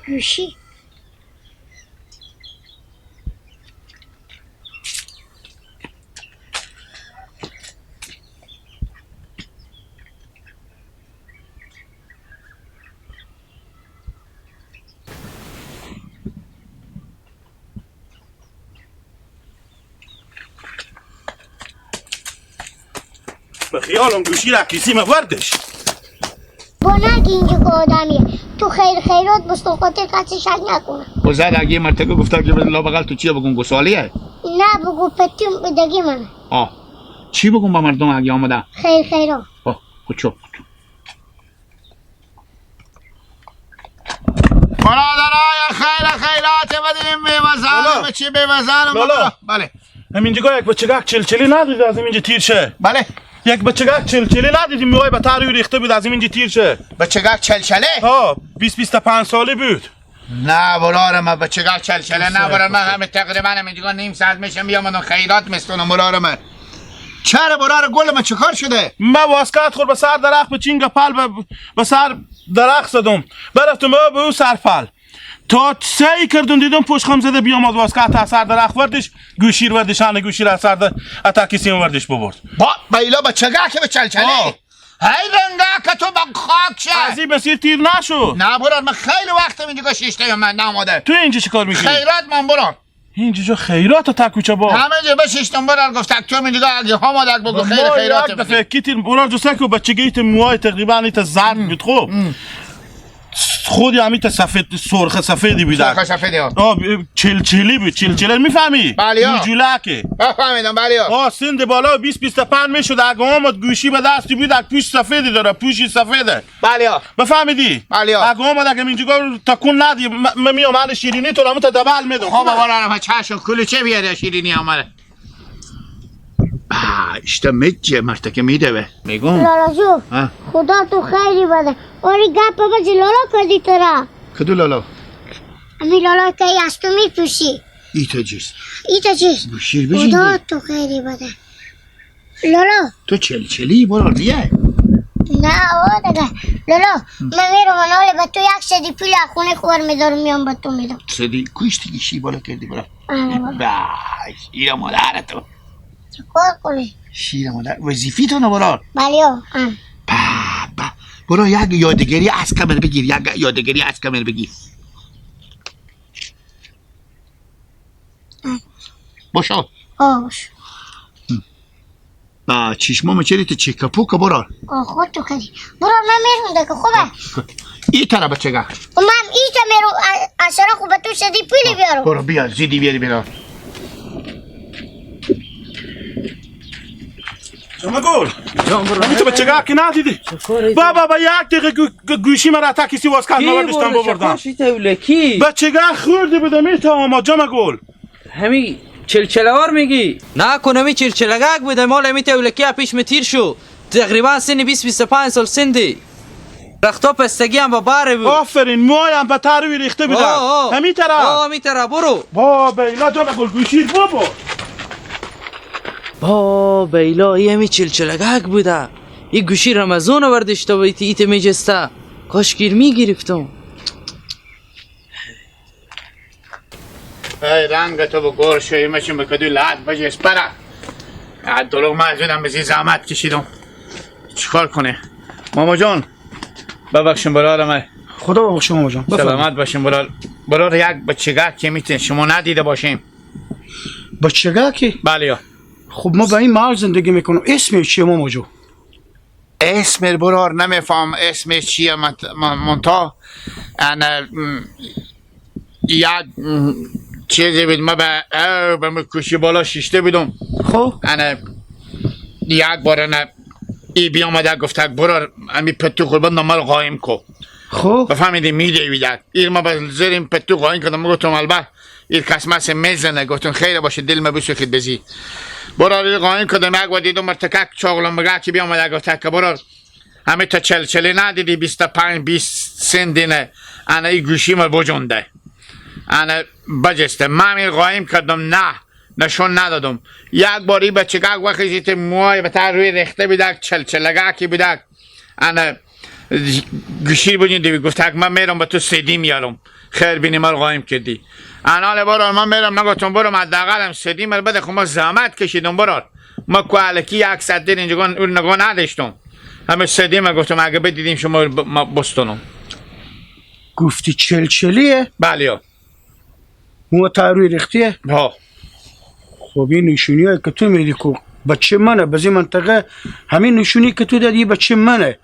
گوشی به خیالم گوشی را کیسی مبردش. با نگی اینجا که آدمیه تو خیر خیرات بستون خاطر کسی شک نکنه. و زد اگه مرتکه گفته که لا بغل تو چیه بگم گسالیه؟ نه بگو پتیم بدگی منه. آه چی بگم با مردم اگه آمده؟ خیر خیرات. آه کچو برادرای خیر خیرات بدیم بیوزن چی بیوزن. بله همینجا یک بچگک چلچلی ندید از اینجا تیر شه. بله یک بچگک چلچلی ندیدیم میوای به تاری ریخته بود از اینجا تیر شه. بچگک چلچله؟ ها 20-25 ساله بود. نه برار من بچگک چلچله نه برار من همه تقریبا همینجا نیم ساعت میشم بیام من خیرات میستونم برار من. چرا برار گل من چیکار شده؟ من واسکت خور به سر درخت به چینگ پل به سر درخت زدم برفتم به او سر پل تا سعی کردم دیدم پشت خم زده بیام از واسکت از سر درخت وردش گوشیر وردش هنه گوشیر از سر اتاکیسیم وردش ببرد. با بیلا بچگک به چلچله؟ هی رنگه که تو با خاک شه از این مسیر تیر نشو. نه برار من خیلی وقتم اینجا شیشته من ناماده. تو اینجا چیکار میکنی؟ خیرات من برار اینجا جو خیرات تا کوچه با همه جا بشیشتم برار گفت تو اینجا اگه ها مادر بگو خیر خیرات یک دفعه کیتین برار جو سکو بچگیت موهای تقریبا ایت زرد بود خوب خودی همیت سفید سرخ سفیدی بود. سرخ سفیدی ها. آه چلچلی بود. چلچله میفهمی؟ بله ها. جوجولکه. فهمیدم بله ها. آه سند بالا 20-25 میشد اگه آمد گوشی به دستی بود اگه پوش سفیدی داره پوشی سفیده. بله ها. بفهمیدی؟ بله ها. اگه آمد اگه اینجا تکون ندی من میام من شیرینی تو رو تا دبل میدم. خب بابا من چشم کلوچه بیاره شیرینی آمده. اشتا مجه مرتکه میده به میگم لالا جو خدا تو خیلی بده. آری گپ بابا لالا کدی تو را کدو لالا؟ امی لالا که از تو میپوشی ایتا چیز ایتا چیز بشیر بشین خدا تو خیلی بده لالا. تو چلچلی برو دیگه. نه آقا دیگه لالا من میرم اناله به تو یک سدی پول از خونه خور میدارم میام به تو میدم. سدی کشتی شی بالا کردی برو بای شیر مادر تو چیکار کنی؟ شیر مادر وظیفی تو برار. بله ها. با برو یک یادگیری از کمر بگیر. یک یادگیری از کمر بگیر. باشو. آه باش. با چشمام چری تو چکا پوکا برار. آه خود تو کردی. برار من میرم دیگه خوبه. ای ترا بچگا. و من ای تا میرم اصلا خوبه تو سدی پولی بیارم. برو بیا زیدی بیاری بیار. شما گل تو بچگاه که ندیدی بابا با یک دقیقه گوشی مرا تا کسی واس کرد نبردشتم ببردم. بچگاه خوردی بودم میتوام جمع گل همی چلچلوار میگی؟ نه کنمی چلچلگک بوده مال همی تولکی پیش متیر شو تقریبا سن 20-25 سال سندی رختا پستگی هم با باره بود. آفرین موهایم به تروی ریخته بودم همی ترا همی ترا برو با بیلا جمع گل گوشی بابا با بیلا ای همی چلچلگک بوده ای گوشی رمضان وردشته و ایت میجسته کاش گیر میگرفتم. ای رنگ تو با گور شوی مشون به کدو لعت بجس پره دلوغ من از اونم بزی زحمت کشیدم چیکار کنه ماما جان؟ ببخشیم برار من. خدا ببخشیم ماما جان. سلامت باشیم برار. برار یک بچگاه که میتونه شما ندیده باشیم. بچگاه که؟ بله. خب ما به این محل زندگی میکنم. اسمش چیه ماما جو؟ اسم برار نمیفهم اسمش چیه منتها انا یک چیزی بود ما به کوشی بالا شیشته بودم. خب انا یک بار انا ای بیامده گفته برار امی پتو خوربان نمال قایم کو. خب بفهمیدی میدویدک ایر ما به زیریم پتو قایم کردم گفتم البته ایر کسمس میزنه گفتم خیر باشه دل ما بسوخید بزی برار ایر قایم کردم یک بار دیدم مرتکک چاغلم بگه که بیامد گفت که برار همه تا چل چلی ندیدی 25 20 سن دینه انا ای گوشی ما بجنده انا بجسته من این قایم کردم نه نشون ندادم یک باری بچگک وقتی زیت موهای به تر روی رخته بیدک چل چلگکی بیدک انا گوشی بودین دیوی گفت من میرم به تو سیدی میارم خیر بینی مال قایم کردی انال برار من میرم نگفتم برم حداقلم سیدی مال بده خب ما زحمت کشیدم برار ما کوالکی یک صد دین اینجا اون نگاه نداشتم همه سیدی ما گفتم اگه بدیدیم شما ما بستونم گفتی چلچلیه؟ بله مو تا روی ریختیه؟ ها خب این نشونی هایی که تو میدی که بچه منه بزی منطقه همین نشونی که تو دادی بچه منه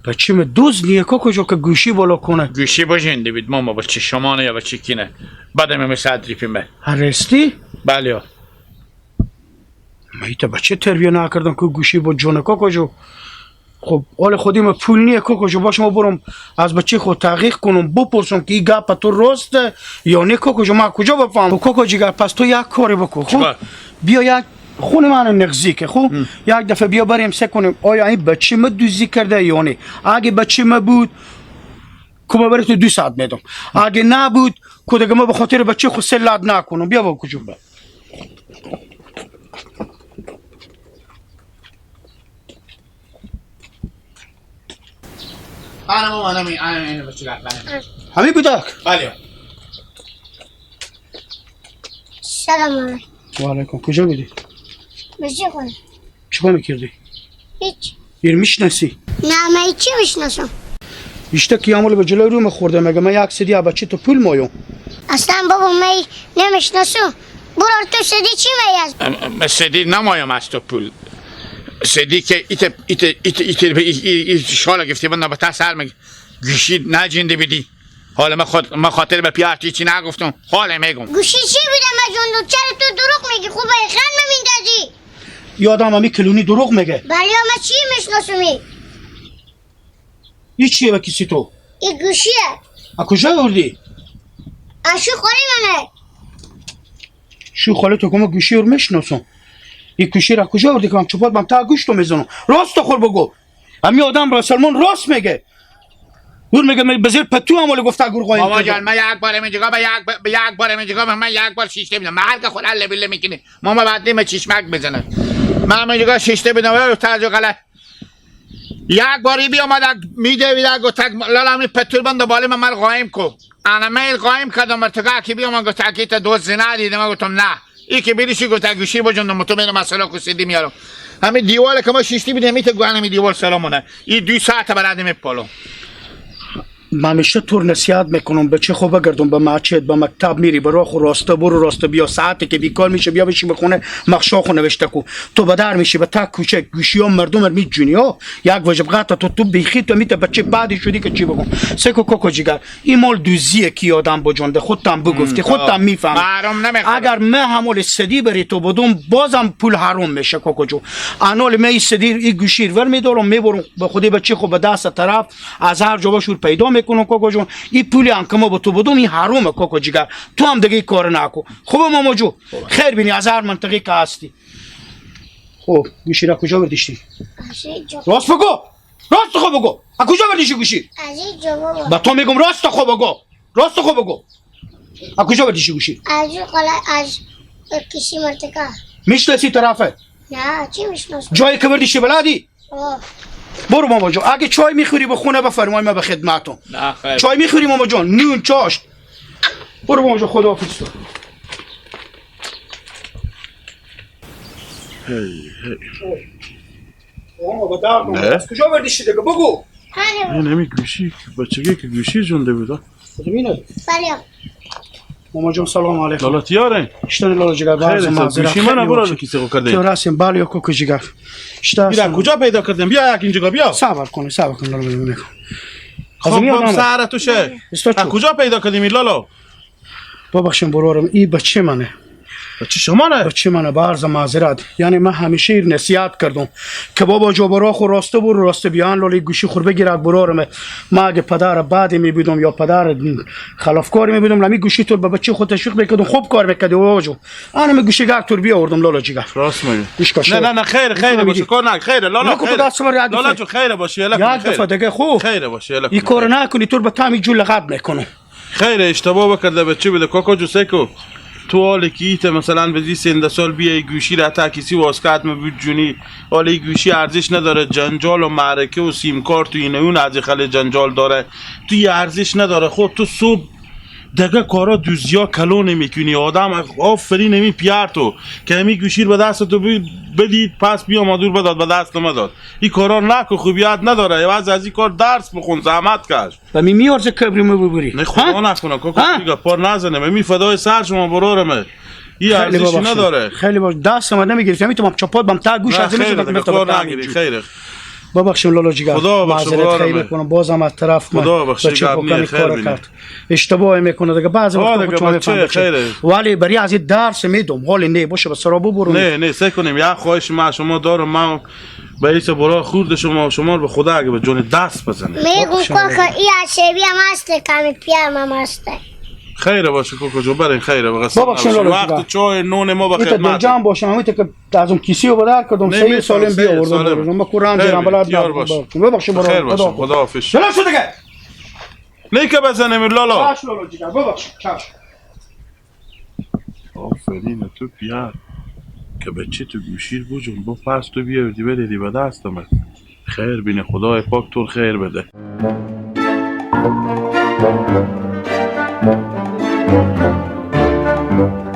بچه من دوز نیه که کجا که گوشی بالا کنه گوشی بجنده بید ماما بچه شما نه یا بچه کینه بعدم می صدری پیمه هرستی؟ بله من ایتا بچه تربیه نکردم که گوشی با جونه که کجا خب حال خودی ما پول نیه که کجا باش ما برم از بچه خود تحقیق کنم بپرسم که این گپ تو راسته یا نه کجا ما کجا بفهم کاکا جیگر پس تو یک کاری بکن خب بیا یک خون من نغزی که خب یک دفعه بیا بریم سه کنیم آیا این بچه ما دوزی کرده یا نه اگه بچه ما بود که ما برای تو 2 ساعت میدم اگه نبود که دیگه ما به خاطر بچه خود سلات نکنم بیا با کجا انا همین بودک بله سلام علیکم. و علیکم. کجا بودی؟ بچه خونه. چیکار میکردی؟ هیچ. یعنی میشناسی؟ نه من هیچی میشناسم. ایشتا کیامل به جلوی روم خورده مگه من یک سدی بچه تو پول مایم؟ اصلا بابا من نمیشناسم. برو تو سدی چی میاد؟ سدی نمایم از تو پول. سدی که ایت ایت ایت ایت ایت شالا گفتی من به سر میگه گوشی نجنده بدی. حالا من خود من خاطر به پیارتی چی نگفتم. حالا میگم. گوشی چی بوده من جون چرا تو دروغ میگی؟ خوب خند میندازی. یادم همی کلونی دروغ میگه. بله من چی میشناسمی؟ این چیه به کسی تو؟ این گوشیه. از کجا آوردی؟ از شو خالی منه. شو خالی تو که من گوشی رو میشناسم. این گوشی را کجا آوردی که من چوپات بم تا گوشتو میزنم. راست خور بگو. همی آدم را سلمان راست میگه. دور میگه من بزیر پتو هم ولی گفته گور قایم. ماما جان من یک بار اینجا به یک بار اینجا من یک بار شیشته میدم. مرگ خود الله بالله میکنه. ماما بعد نیم چشمک میزنه. من اینجا شیشته میدم و تعجب غلط. یک باری بیامد میدوید گفت لالا می پتو بند بالا من قایم کو. انا میل قایم کردم مرتقا که بیام گفت که تا دو زنا دیدم گفتم نه. ای که بریشی گفت گوشی بجندم تو میرم مثلا کوسیدی میارم. همین دیوال که ما شیشتی بیدیم میته گوانم دیوال سلامونه. این 2 ساعت برادم پالو. من همیشه طور نصیحت میکنم بچه خو بگردم به مسجد به مکتب میری به راه راسته برو راسته بیا ساعتی که بیکار میشه بیا بشی بخونه مخشا خو نوشته کو تو به در میشی به تک کوچه گوشی ها مردم می جونی ها یک وجب قطع تو بیخی تو میته بچه بعدی شدی که چی بگم سکو کوکو جیگر این مال دوزیه کی آدم بجنده خودتم بگفتی خودتم میفهمی اگر من همول سدی بری تو بدم بازم پول حرام میشه کوکو جو انال می سدی این گوشی ور میدارم میبرم به خودی بچه خو به دست طرف از هر جا باشور پیدا میکنم کوکو جون این پولی هم که ما با تو بدم این حرومه کوکو جیگر تو هم دیگه کار نکن. خب ماما جو خیر بینی از هر منطقه که هستی. خب گوشی را کجا برداشتی؟ راست بگو راست خو بگو از کجا برداشتی گوشی؟ از اینجا بابا. با تو میگم راست خو بگو راست خو بگو از کجا برداشتی گوشی؟ از از کسی منطقه. میشناسی طرفه؟ نه چی میشناسم؟ جایی که برداشتی بلدی؟ برو ماما جان اگه چای میخوری به خونه بفرمای ما به خدمتتون. چای میخوری ماما جان نون چاشت. برو ماما جان خداحافظ تو. ماما با درد از کجا بردیشی دیگه بگو. این همی گوشی بچگی که گوشی جونده بود. کدوم اینه؟ بله. ماما جان سلام علیکم. لالا تیاره. اشتن لالا جگر باز معذرت. گوشی من برو کیسه کو کرده. تو راستیم بله یا کوکو جگر. اشتا کجا پیدا کردم؟ بیا یک اینجا بیا. صبر کن صبر کن لالا ببینم. خب سر تو شه. از کجا پیدا کردیم لالا؟ ببخشین برارم این بچه منه. بچه شما نه؟ بچه منه برز معذرت، یعنی من همیشه نصیحت کردم که بابا جو برا خو راسته برو راسته بیان، لالی گوشی خور بگیرد برارمه. ما اگه پدر بعدی میبودم یا پدر خلافکاری میبودم لمی گوشی تو به بچه خود تشویق میکردم، خوب کار میکردی بابا جو. انا می گوشی گار تور بیاوردم لالا جیگر. راست میگی. نه نه نه خیر خیر باشه، کار نه خیر لالا خیر. لالا جو خیر باشه، یک دفعه دیگه خوب خیر باشه. این کارو نکنی تو به تامی جو لغت میکنم. خیر اشتباه بکرده بچه بده کاکا جو سکو. تو حال کیت مثلا به زی سنده سال بیای گوشی را تا کسی واسکت می بود جونی، حالا گوشی ارزش نداره، جنجال و معرکه و سیم کارت و اینه اون از خیلی جنجال داره، تو ارزش نداره. خود تو صبح دیگه کارا دوزیا کلون میکنی، آدم آفرین نمی پیار تو که همی گوشی به دست تو بدید پس بیا مادور بداد به دست ما داد. این کارا نکو، خوبیت نداره. یه از این کار درس بخون، زحمت کش. و می میارزه کبری مبری. نه خدا نکنه کاکا دیگه پار نزنه، می فدای سر شما برارمه. این ارزشی نداره. خیلی باش دست ما نمیگیری، میتونم چپات بم تا گوش از میشه. خیر نگیری خیر. ببخشیم لالا جیگر، خدا بخش معذرت خیلی میکنم بازم از طرف من. خدا بخش بچه کار کرد اشتباه میکنه دیگه بعضی وقتا خودم میفهمم، ولی برای از این درس میدم. حال نه باشه به سرابو برو. نه نه سعی کنیم یا خواهش من شما دارم، من به ایس برا خورد شما، شما به خدا اگه به جون دست بزنه میگم کاکا این عصبی هم هست، کمی پیرم هم هست. خیره باشه کوکو جو برین، خیره وقت چای نون ما به خدمت جام باشم. همین که از اون کیسی رو بدر کردم سه سالم بیاوردم، ما کورم جرام بلد ببخشید. خیر باشه خدا حافظ. چرا شد دیگه نیکه بزنیم لالا. چش لالا جیگر ببخشید چش. آفرین تو پیار که بچه تو گوشیر بوجون با پس تو بیاوردی بدیدی به دست من. خیر بینه خدای پاک تو خیر بده. Thank you.